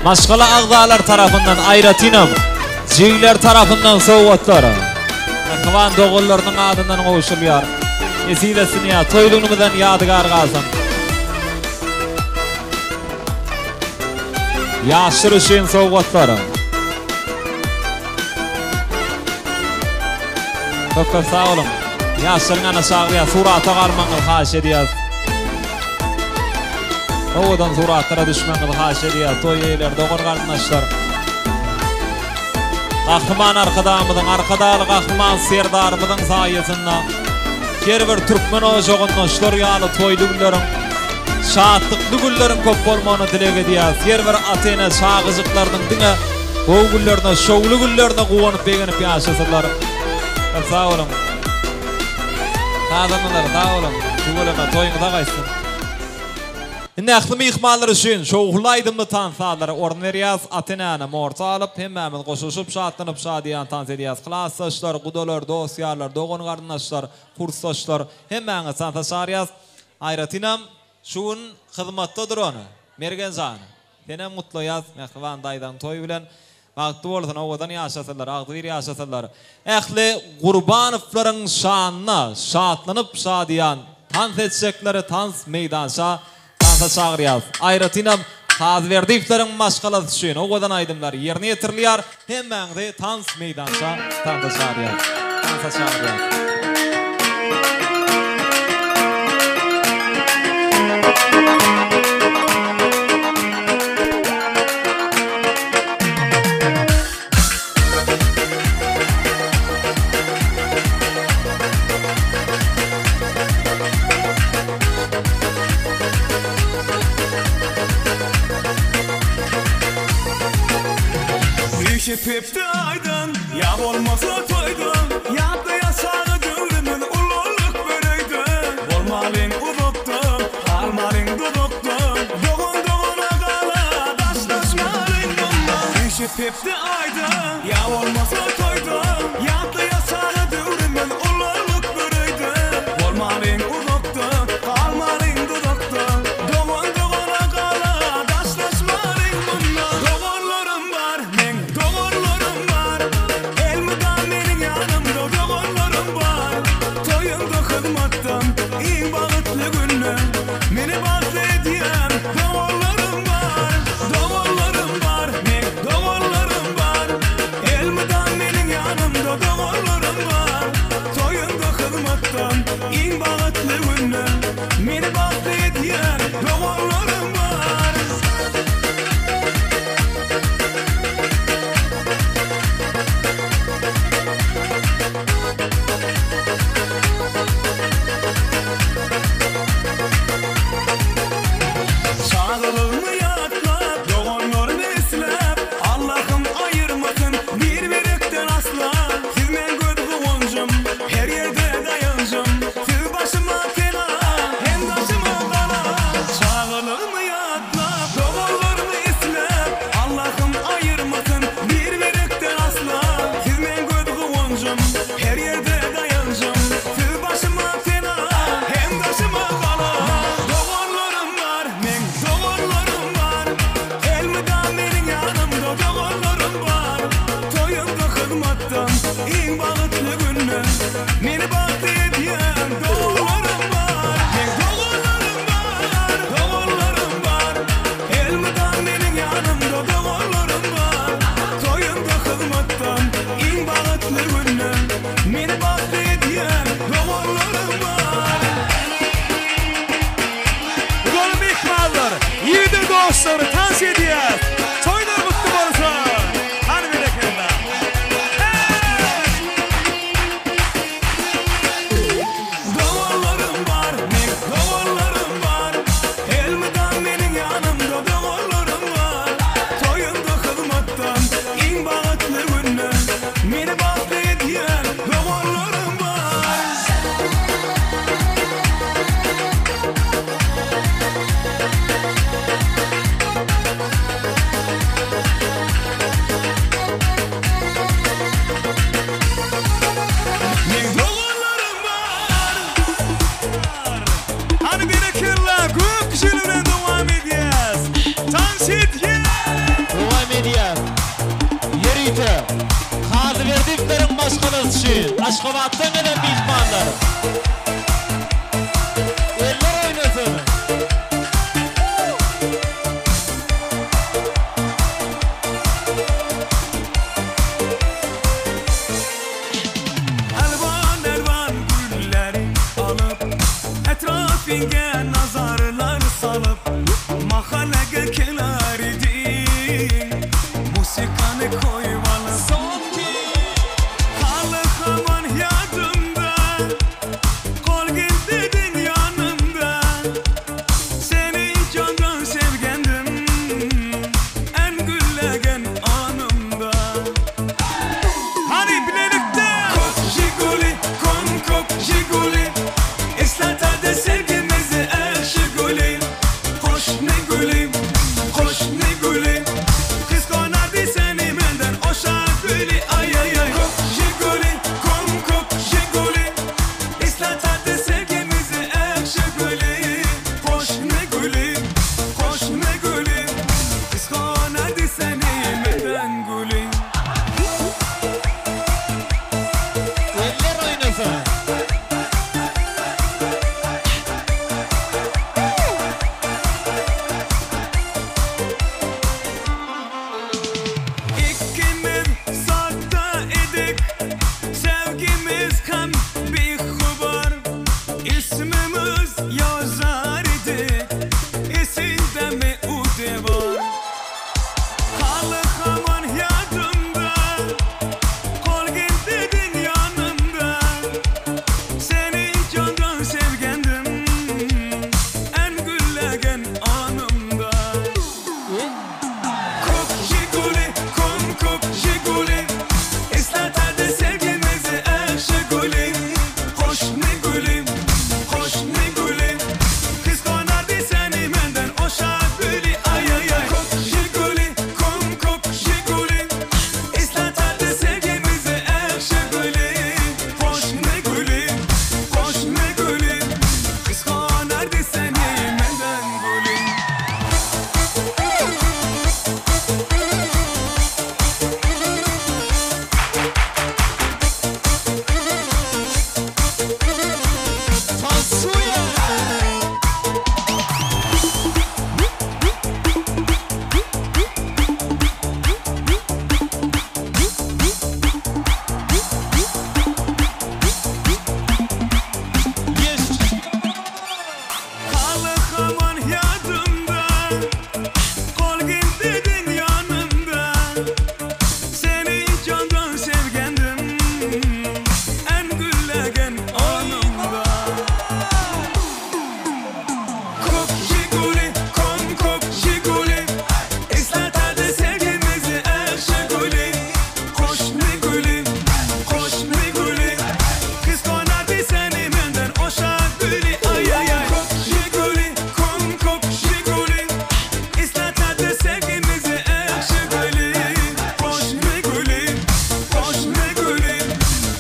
Maşgala agzalary tarapyndan aýratynam jigiler tarapyndan sowgatlar. Mähriban doganlarynyň adyndan gowşurylýar. Nesip etsin diýýäs. Toý günümizden ýadygär galsyn. Ýaşlar üçin sowgatlar. Köp köp sag boluň. Ýaşlaryň ýanyna çagyrýas, surata galmagyňyzy haýyş edýäs. Owadan suratlara düşmegiňizi haýyş edýäs, toý eýeleri, dogan-garyndaşlar. Gahryman Arkadagymyzyň, Arkadagly Gahryman Serdarymyzyň saýasynda her bir türkmen ojagynda şular ýaly toýly günleriň, şatlykly günleriň köp bolmagyny dileg edýäs. Her bir ata-ene çagajyklarynyň diňe gowy günlerine, şowly günlerine guwanyp, begenip ýaşasynlar. Köp sag boluň. Sazandalar, sag boluň. Tüweleme, toýuňyza gaýtsyn. Indi ähli myhmanlar üçin şowhunly aýdymly tans sazlara orun berýäs. Ata-enäni morta alyp, hemmämiz goşulyşyp, şatlanyp, şadyýan tans edýäs. Klasdaşlar, gudalar, dost-ýarlar, dogan-garyndaşlar, kursdaşlar, hemmäňizi tansa çagyrýas. Aýratynam, şu gün hyzmatda duran Mergen jan, senem gutlaýas mähriban daýzaň toýy bilen. Bagtly bolsun, owadan ýaşasynlar, agzybir ýaşasynlar. Ähli Gurbanowlaryň şanyna şatlanyp şadyýan tans etjekleri tans meýdança tansa çagyrýas. Aýratynam Kazyberdiýewleriň maşgalasy üçin owadan aýdymlar ýerine ýetirilýär. Hemmäňizi tans meýdança tansa çagyrýas. Tansa çagyrýas. Işi pepdi aýdan, ýa bolmasa toýdan, Ýatlaýas çaga döwrümiz ululyk bir öýde. Bolmalyň uzakda, galmalyň duzakda, Dogan dogana gala, daşlaşmalyň mundan. Işi pepdi aýdan, ýa bolmasa toýda, Ýatlaýas çaga döwrümiz ululyk bir öýde. Bolmalyň uzakda, galmalyň duzakda, Dogan dogana gala, daşlaşmalyň mundan. Doganlarym bar, meň doganlarym bar, Elmydam meniň ýanymda doganlarym bar. Toýumda hyzmatdan iň bagtly günde, Meni bagtly edýän doganlarym bar. Doganlarym bar, meň doganlarym bar, Elmydam meniň ýanymda doganlarym bar. Toýumda hyzmatdan iň bagtly günde, Meni bagtly edýän doganlarym bar. Çagalygymy ýatlap, doganlarymy isläp, Allahym aýyrmasyn bir-birekden asla. Siz meň göz guwanjym, her ýerde daýanjym, Siz başyma pena, hem daşyma gala. Çagalygymy ýatlap, doganlarymy isläp, Allahym aýyrmasyn bir-birekden asla. Siz meň göz guwanjym, her ýerde daýanjym, Siz başyma pena, hem daşyma gala. Doganlarym bar, meň doganlarym bar, Elmydam meniň ýanymda doganlarym bar. Toýumda hyzmatdan iň bagtly günde, Meni bagtly edýän doganlarym bar. Meň doganlarym bar, doganlarym bar, Elmydam meniň ýanymda doganlarym bar. Toýumda hyzmatdan iň bagtly günde, Meni bagtly edýän doganlarym bar. Uzaly myhmanlar, ýigidi dostlary tans edýäs. Toýlar gutly bolsun! Hany berekella! Doganlarym bar, meň doganlarym bar, Elmydam meniň ýanymda doganlarym bar. Toýumda hyzmatdan iň bagtly günde, Meni bagtly edýän doganlarym bar. Meň doganlarym bar. Hany berekella, gök jeli bilen dowam edýäs. Tans edýäs! Dowam edýäs. Ýörite Kazyberdiýewleriň maşgalasy üçin Aşgabatdan gelen myhmanlar. Eller oýnasyn! Elwan-elwan gülleri alyp, Etrafyňa nazarlar salyp, Mahalege kelar idiň, Musikany koýmaly. Haly haman ýadymda, Gol geldidiň ýanymda, Seni jandan sevgendim, En güllegen anymda. Hany bilelikde! Kop Jiguli, kon kop Jiguli, Islatady sevgimizi el Jiguli. Seni candan sevgendim En güllegen anımda Kok jiguli, kom kok jiguli Eslatadi sevgimizi erşe guli Koş mi guli, koş mi guli Kız konadı seni benden oşa guli Ay ay ay Kok jiguli, kom kok jiguli Eslatadi sevgimizi erşe guli Koş mi guli, koş mi guli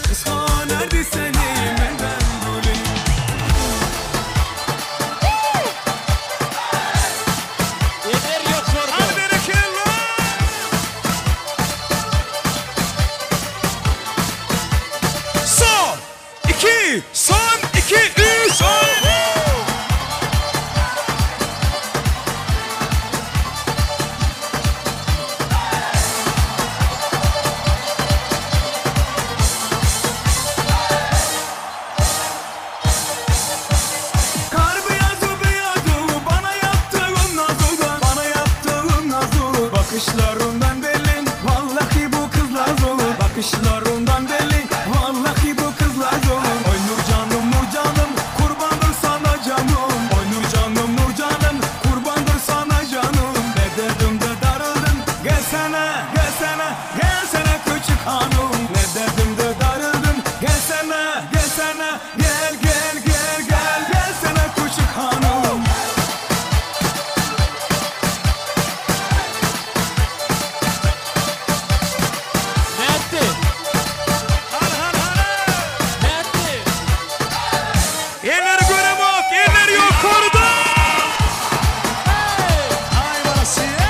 Kız konadı seni benden guli Eller ýokarda. Hadi berekella. Son, iki, son, iki, üç. Oho! Kar beyazı beyazı bana yaptığın nazudan Bana yaptığın nazu Bakışlarından belli vallahi bu kızlar olur Bakışlarından belli vallahi bu kızlar olur Oy nur canım nur canım kurbandır sana canım Oy nur canım nur canım kurbandır sana canım Ne dedim de darıldım gelsene gelsene gelsene küçük hanım Ne dedim de darıldım gelsene gelsene gel gel gel gel gelsene küçük hanım Nätdi? Nätdi? Eller göremok, eller yukarıda. Ay Vasiye.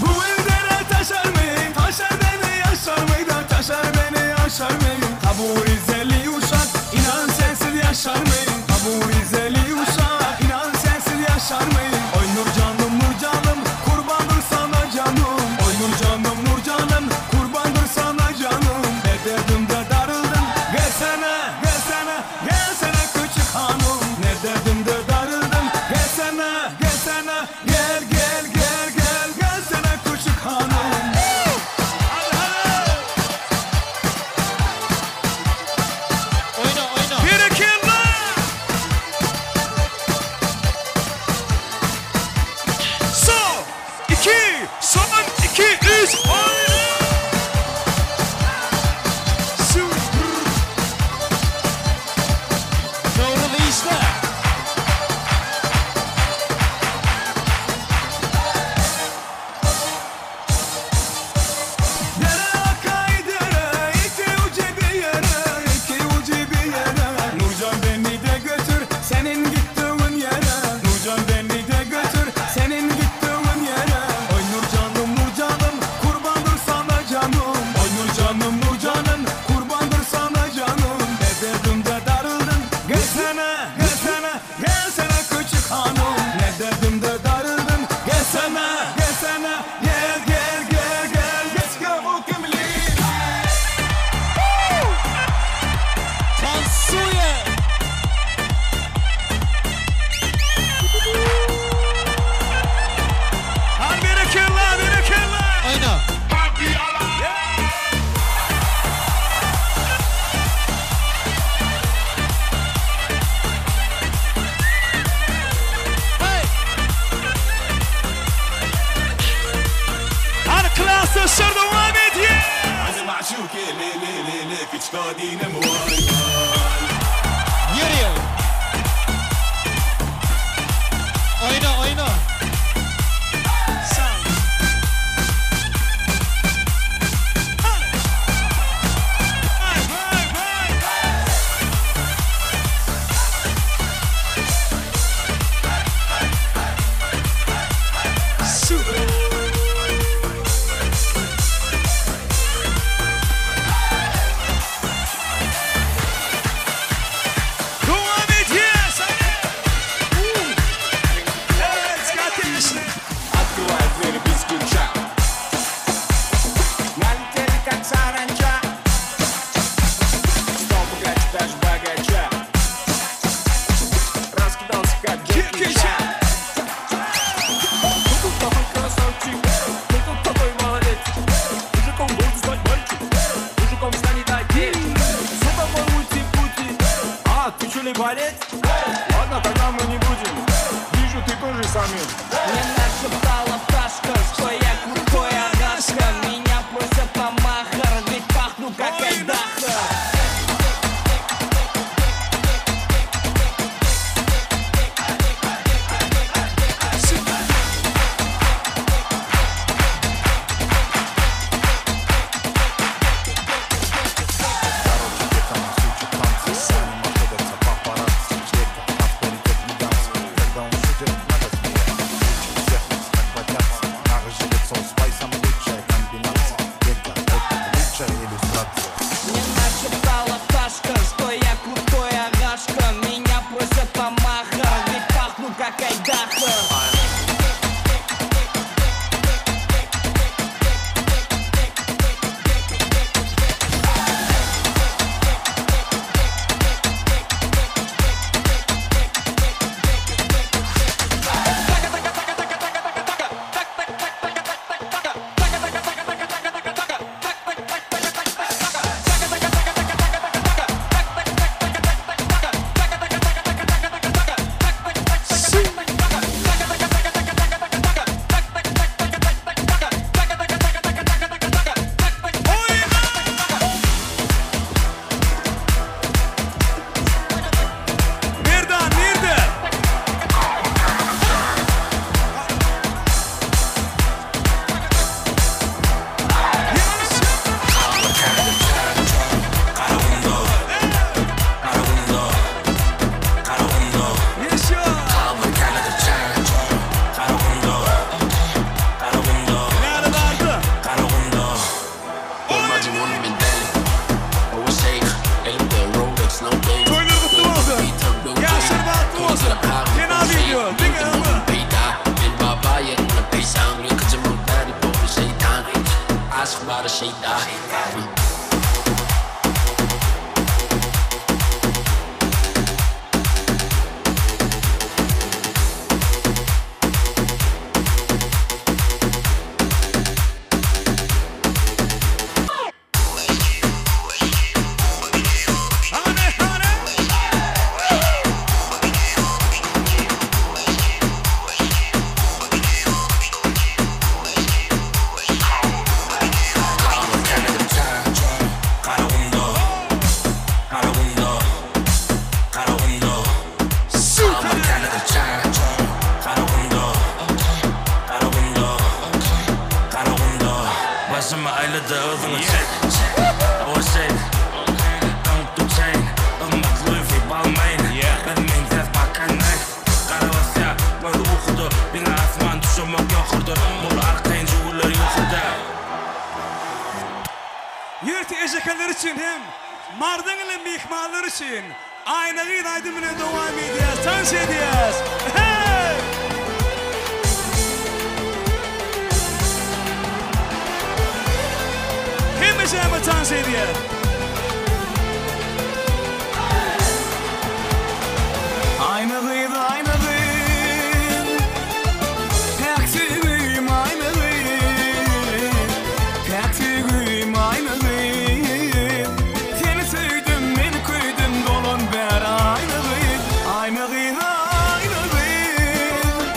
Bu evlere taşar mı? Taşar beni yaşar mı? Da taşar beni yaşar mı? Ha bu Rizeli uşak inan sensiz yaşar mı? Ha bu Rizeli uşak inan sensiz yaşar mı? Oy nur canım nur canım kurbandır sana canım. Oy nur canım nur canım kurbandır sana canım. Ne dedim de darıldım gelsene gelsene gelsene küçük hanım. Ne dedim de darıldım gelsene gelsene gel gel gel gel gelsene küçük hanım. Oýna, oýna. Berekella. Son, iki, son, iki, üç. Oyna. Süper. Dogry işle. Dere akay dere, iki ucu bir yere, iki ucu bir yere. Nurcan beni de götür, senin gittiğin yere. Nurcan beni de götür, senin gittiğin yere. Oy Nurcanım Nurcanım, kurbandır sana canım. Oy Nurcanım Nurcanım, kurbandır sana canım. Ne dedim de darıldım, gelsene, gelsene, gelsene küçük hanım. Ne dedim de darıldım, gelsene, gelsene, gel gel gel gel. Let's go kimli. Tansuye. Hadi berekella, berekella. Oýna. Hadi klaslaşlar devam ediyor. Ýörüýär. Oýna, oýna. Süper. Болеть? Ладно, тогда мы не будем. Вижу, ты тоже самец. Мне нашептала пташка, что я крутой агашка. Меня просят на махар, ведь пахну как айдаха. Мне нашептала пташка, что я крутой агашка. Меня просят на махар, ведь пахну как айдаха. Merdan nirde? Ýaşlar bagtly bolsun. Fena video. Diňe öňe. Başıma aýlady özüňi çek O şey Don't do chain Ymmat Louis V Balmain Biz meňzäs bakan Nike Gara basýa gözi ukuda Diňe asman düşemek ýokarda Bol arkaýyn jüwüler ýokarda. Ýörite ejekeler üçin hem Mardan gelen myhmanlar üçin Aýna gyz aýdym bilen dowam edýäs, tans edýäs. Heý! Hemmeşäme tans edýäs. Aýna gyz, aýna gyz, Päk söýgim aýna gyz, Päk söýgim aýna gyz. Seni söýdüm, men köýdüm, dolan bäri aýna gyz, Aýna gyz, aýna gyz,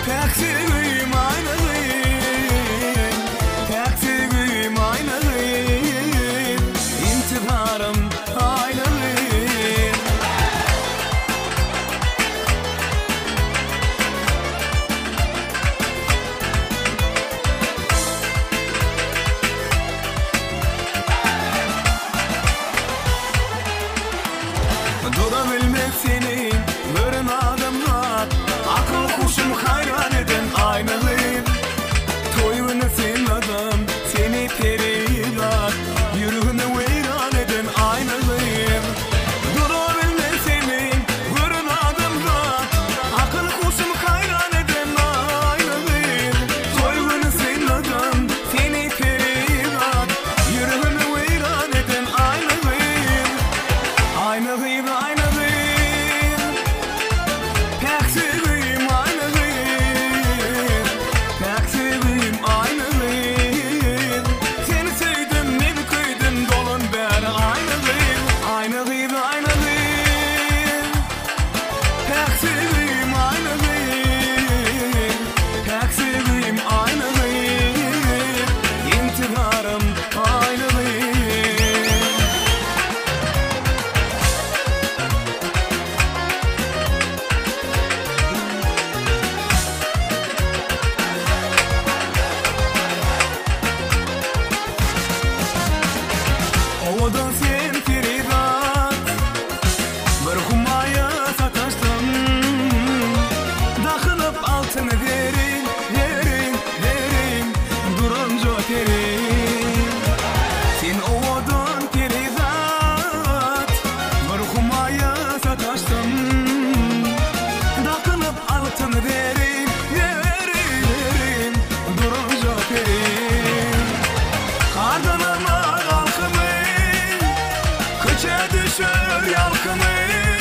Päk söýgim aýna gyz, Päk söýgim aýna gyz, Intizarym aýna gyz. Dura bilmez seni gören adamlar, Akyl huşum haýran eden aýna gyz. Toý güni synladym seni perizat, Ýüregimi weýran eden aýna. düşer ýalkymy.